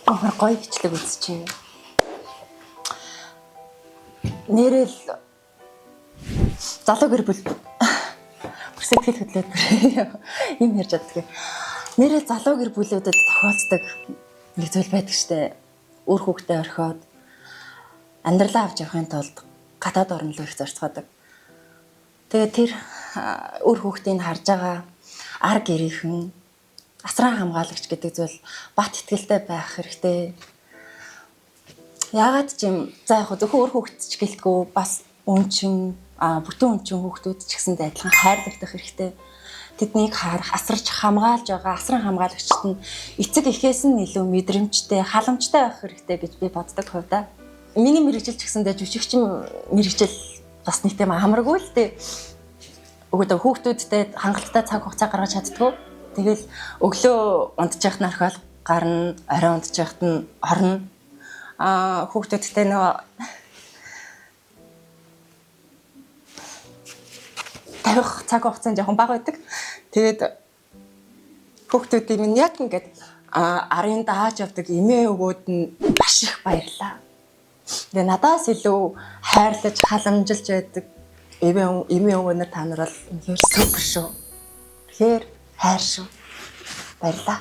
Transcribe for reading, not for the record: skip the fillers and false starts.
Амар гоё бичлэг үзчихээ. Нэрэл залуу гэр бүл бүр сэтгэл хөдлөөд бүр юм ярьж чаддаг. Нэрэл залуу гэр бүлүүдэд тохиолддог нэг зүйл байдаг штэ. Үр хүүхдээ орхиод амьдралаа авч явахын тулд гадаад орн руу их зорцгоодог. Тэгээд тэр үр хүүхдийг харж байгаа ар гэрийнхэн асран хамгаалагч гэдэг зүйл бат итгэлтэй байх хэрэгтэй. Яагаад ч юм за яг зөвхөн үр хүүхэд ч гэлтгүү бас үнчин бүтэн үнчин хүүхдүүд ч гэсэндээ адилхан хайрлагдах хэрэгтэй. Тэднийг харах, асарч хамгаалж байгаа асран хамгаалагчид нь эцэг эхээс нь илүү мэдрэмжтэй, халамжтай байх хэрэгтэй гэж би боддог хувьдаа. Миний мэргэжил ч гэсэндээ жүжигчин мэргэжил бас нэг тийм амаргүй л дээ. Өгөөдөө хүүхдүүдтэй хангалттай цаг хугацаа гаргаж чаддгүй. Тэгэл өглөө унтчих нархал гарна, орой унтчихт нь орно. Хүүхдүүдтэй нөгөө тавих цаг хугацаа нь жоохон бага байдаг. Тэгээд хүүхдүүдийн минь яг ингээд арын дааж явдаг эмээ өвөөд нь маш их баярлаа. Тэгээ надаас илүү хайрлаж, халамжилж байдаг эмээ өвөөнөр та нар бол үнэхээр супер шүү. Тэгэхээр хайр шүү. Баярлаа.